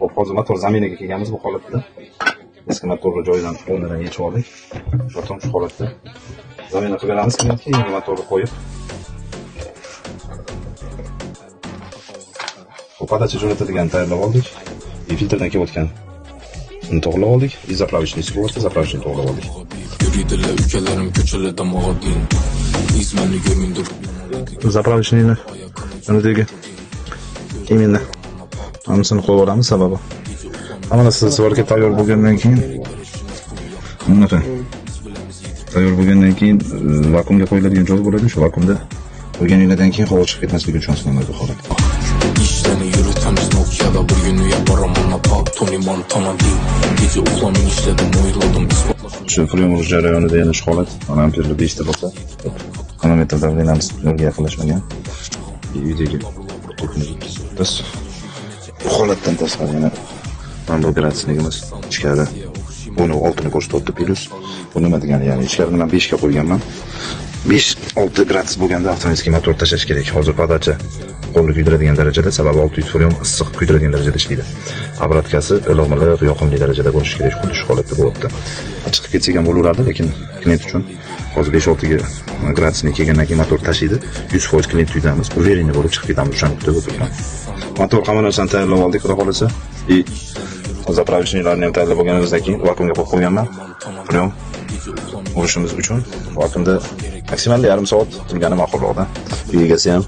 Xo'p, hozir motor замена ga kelganmiz bu holatda. Eski motorni joyidan, o'rnidan yechib oldik. Потом shu holatda замена qilib beramiz klientga, yangi motorni qo'yib. Xo'p, подача jo'natadigan tayyorlab oldik. И filtrdan kelayotgan uni to'g'rilab oldik. И заправочный bo'lyapti, заправочный to'g'rilab oldik. Yuridilar ukalarim ko'chalarda mog'abin. Izmani ko'rmingdir. Заправочный ni unidagi именно hammasini qo'yib olamiz, sababi hamma narsa сварка tayyor bo'lgandan keyin, bunaqa tayyor bo'lgandan keyin vakuumga qo'yiladigan joy bo'ladi. Shu vakuumda qo'yganinglardan keyin havo chiqib ketmasligi uchun основной bu holat. Ishlarni yuritamiz Nokia'da bir kun uya boraman apa Tony Montana ding. Kecha uxlamay ishladim, o'yladim, isbotlash Shu freon urish jarayonida yana shu holat. Mana amperli 5 ta bo'lsa, manometr давление miz nolga yaqinlashmagan. Uydagi tokni biz bu holatdan tashqari yana mana bu градусник imiz ichkari buni oltini ko'rsatyapti, plyus. Bu nima degani? Ya'ni ichkarini man 5 ga qo'yganman. 5-6 gradus bo'lganda avtomatik motor tashlash kerak. Hozir подача qo'lni kuydiradigan darajada, sababi 600 freon issiq, kuydiradigan darajada ishlaydi. Обратка si iliq, yoqimli darajada bo'lishi kerak. Xuddi shu holatda bo'lyapti. Chiqib ketsak ham bo'laveradi, lekin klient uchun hozir 5-6 gradusni kelgandan keyin motor tashlaydi. 100% klient uydamiz. Уверенный bo'lib chiqib ketamiz, o'shani kutib o'tiribman. Motor hamma narsani tayyorlab oldik, xudo xohlasa. И заправочный larni ham tayyorlab bo'lganimizdan keyin vakuumga qo'yib qo'yganman. Freon urishimiz uchun vakuumda maksimal yarim soat turgani ma'qulroqda. Uy egasi ham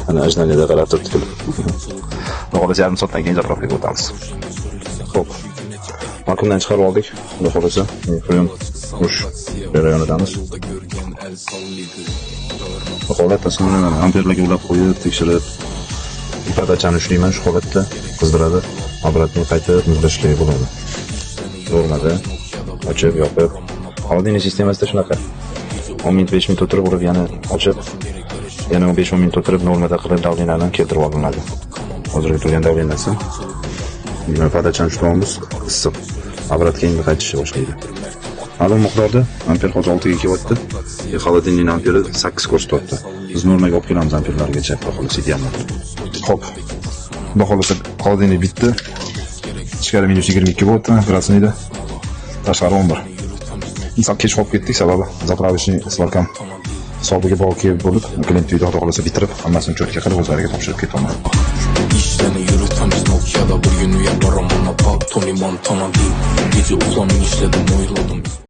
ana ожидание da qarab turibdi kulib. Xudo xohlasa, yarim soatdan keyin заправка ga o'tamiz. Xo'p. Vakuumdan chiqarib oldik. Xudo xohlasa, freon urish jarayonidamiz. Bu holatda so'ng amperlarga ulab qo'yib, tekshirib, подача ni ushlayman shu holatda, qizdiradi. Обратно qaytib muzlash kerak bo'ladi. Normada ochib, yopib. Холодильник sistemasida shunaqa. 10 minut, 5 minut o'tirib, urib, yana ochib, yana 5-10 minut o'tirib, normada qilib давление ni keltirib olinadi. Hozirgi turgan давление si. Подача ni ushlayapmiz, issiq. Обратно endi qaytishni boshlaydi. Ma'lum miqdorda amper hozir 6 ga kelyapti. E, холодильник amperi 8 ko'rsatyapti. Biz normaga olib kelamiz amperlargacha, xudo xohlasa, idealni. Xo'p. Xudo xohlasa, холодильник bitdi. Ichkari minus 22 bo'lyapti, gradusniyda. Tashqari 11. Sal kech qolib ketdik, sababi заправочный сварка m hisobiga bog'liq bo'lib, klient uyda xudo xohlasa bitirib, hammasini чётко qilib o'zlariga topshirib ketaman. Ishlarni yuritamiz Nokia'da bir kun uya boraman apa Tony Montana ding. Kecha uxlamay ishladim, o'yladim.